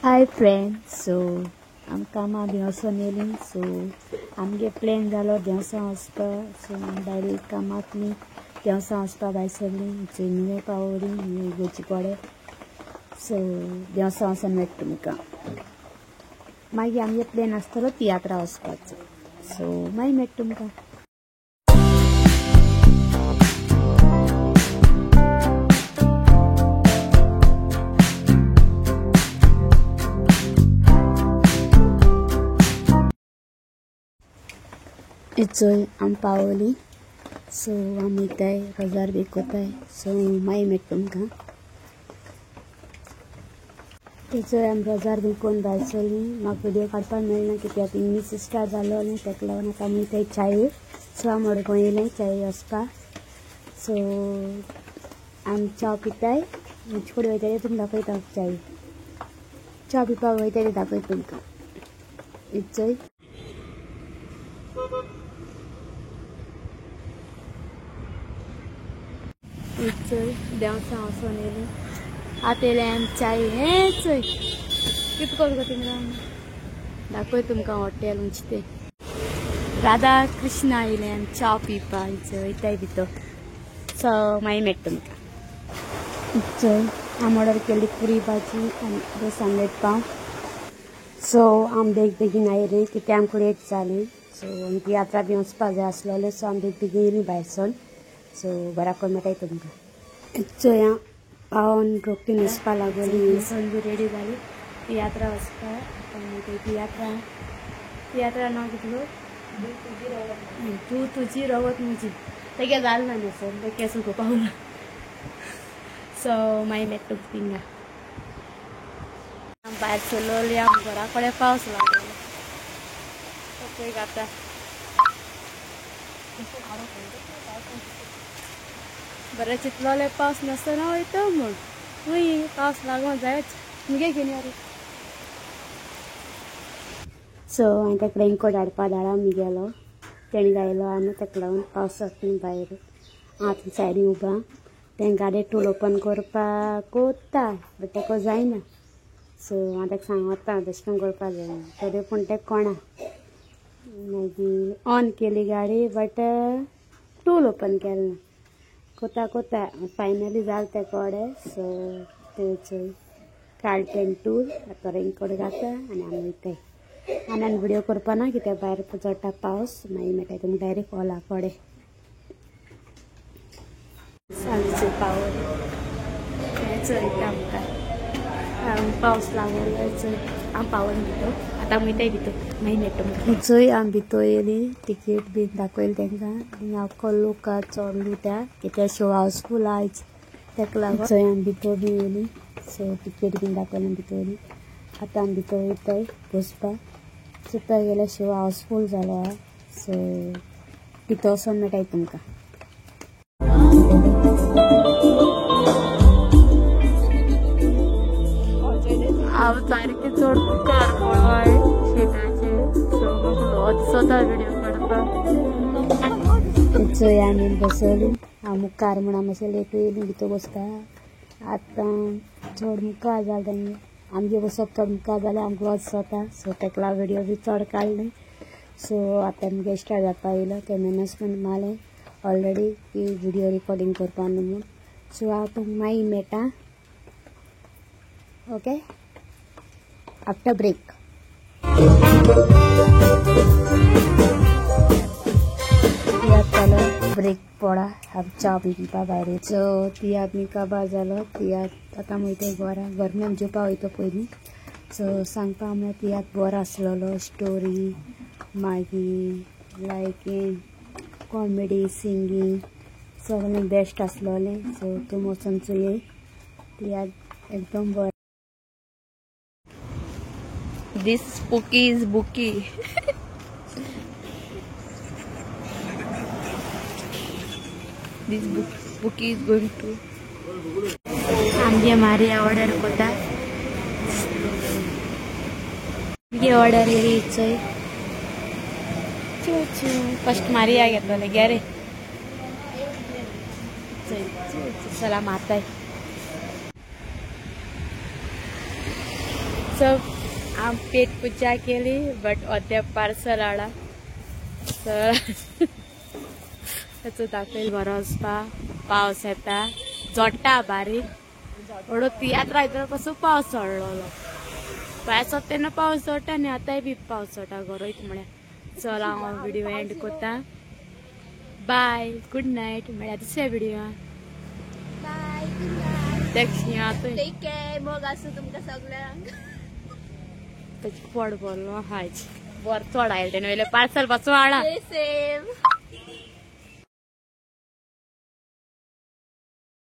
Hi friend, so आम कामां बी वचोन येयली. सो आमगे प्लॅन जालो देवसां वचपा. सो आमी बायल कामांतली देवसां वचपा भायर सरली. नुवें पावली इगर्जे कडेन. सो देवसां वचोन मेळटा तुमकां. मागीर आमगे प्लॅन आसतलो तियात्रा वचपाचो. सो मागीर मेळटा तुमकां. चोय आम पावली. सो आमी वयताय रोजार बी कोताय. सो मागीर मेळटा तुमकां. चोय आमी रोजार बी कोन्न भायर सरली. म्हाका व्हिडियो काडपाक मेळना कित्याक इंग्लीश स्टार्ट जालो न्ही, ताका लागून आतां आमी वयताय चाये. सो आमी मडगांव येयले चाये वचपाक. सो आमी च्या पिताय. कडेन वयताय तुमकां दाखयता. चाय च्या पिवपाक वयताय ते दाखयता तुमकां. चोय चोय देवसां वचोन येयली. आतां येयले आमी चाय. हें चोय कितें करूं गो तुमकां दाखय तुमकां हॉटेल उंच तें. राधा कृष्णा येयले आमी च्या पिवपाक. वयताय भितर. सो मागीर मेळटा तुमकां. चोय आमी ऑर्डर केल्ली पुरी भाजी आनी रोस आमलेट पाव. सो आमी बेग बेगीन आयली कित्याक आमकां लेट जाली. सो आमी तियात्रा बी वचपा जाय आसलोलें. सो आमी बेग बेगीन येयली भायर सरून. सो घरा कडेन मेळटाय तुमकां. चोय पावन रोखडी न्हेसपा लागली. न्हेसोन बी रेडी जाली तियात्रा वचपाक. आतां तियात्रा तियात्रा नांव कितलो तूं तुजी रगत मुजी. तेगे जालें ना न्हेसोन, ते केंस उगोवपाक ना. सो मागीर मेळटा तुमकां थिंगा. भायर सरलोली आम घरा कडेन पावस लागलो. चोय आतां बरें चिंतलोलें पावस नासतना वयता म्हूण. हय पावस लागोंक जायच मुगे घेवन यो रे. सो हांवें ताका रेनकोट हाडपा धाडा मुगेलो. तेणी घायलो आनी ताका लागून पावसाक भायर हांव सायडीन उबा. तें गाडी टूल ओपन करपाक कोत्ता बट ताका जायना. सो हांव ताका सांगता तशें करून करपा जायना तरी पूण तें कोणा. मागीर ऑन केली गाडी बट टूल ओपन केलें ना. कोता कोता फायनली जालें तें कडेन. सो तें चोय काडलें तें टूल. आतां रेनकोट घाता आनी आमी वयताय. आनी आनी व्हिडियो करपा ना कित्याक भायर चडटा पावस. मागीर मेळटा तुमकां डायरेक्ट हॉला कडेन. आमचें पावल हें चोयता आमकां. पावस लागलो चोय आमी पावल भितर. आतां वयताय भितर मागीर मेळटा तुमकां. चोय आमी भितर येयली. तिकेट बी दाखयली तांकां. थिंगा आख्खो लोक चड लुट्या कित्याक शो हावसफूल आयज ताका लागून. चोय आमी भितर बी येयली. सो तिकेट बी दाखयली भितर येयली. आतां आमी भितर वयताय बसपाक. चोयता गेल्यार शो हावसफूल जालो. सो भितर वचोन मेळटाय तुमकां. हांव सारकें चड मुखार पळय शेताचे. सो म्हाका लज जाता व्हिडियो काडपाक. चोय आमी बसली. हांव मुखार म्हूण हांव मातशें लेट येयली भितर बसता. आतां चड मुखार जालें तेंगे. आमगे बसप चड मुखार जालें आमकां लज जाता. सो ताका लागून व्हिडियो बी चड काडलें. सो आतां आमगे स्टार्ट जावपा येयलो. तें अनाउन्समेंट मारलें ऑलरेडी की व्हिडियो रिकॉर्डिंग करपा न्हू म्हूण. सो हांव तुमकां मागीर मेळटा. Okay after break. तियात्र जालो ब्रेक पडा. हांव च्या बी पिवपा भायर. सो तियात्र बी काबार जालो. तियात्र आतां वयताय घरा. घर आमी जेवपा वयता पयलीं. सो सांगपा म्हळ्यार तियात्र बरो आसलेलो. स्टोरी मागीर लायक कॉमेडी सिंगींग सगळें बेस्ट आसलोलें. सो तुमी वचोन चोय तियात्र एकदम बरो. This spooky is booky. This bookie is going to. आमगे मारिया ऑर्डर कोता. आमगे ऑर्डर येयली चोय. फर्स्ट मारिया घेतलोलें गे रे. चोय चला माताय. व्हॉट्सअप आम पेट पूजा केली बट अद्याप पार्सल हाडा. ताचो दाखयल बरो वचपा. पावस येता, जोडटा बारीक. हळू तियात्रा येता पासून पावस चडलेलो पावस तेन्ना पावस जोडटा आनी आतांय बी पावस चडटा गरयत म्हळ्यार. चल हांव व्हिडिओ एंड करता. Bye, good night. मेळ्या दुसऱ्या व्हिडिओ. Bye, good night. दक्षिण. Take care. मोग आसूं तुमकां सगळ्यांक. ताची पोट भरलो हायच. बरें चड आयलें तेणें वयलें पार्सल पासून हाडा. Stay safe.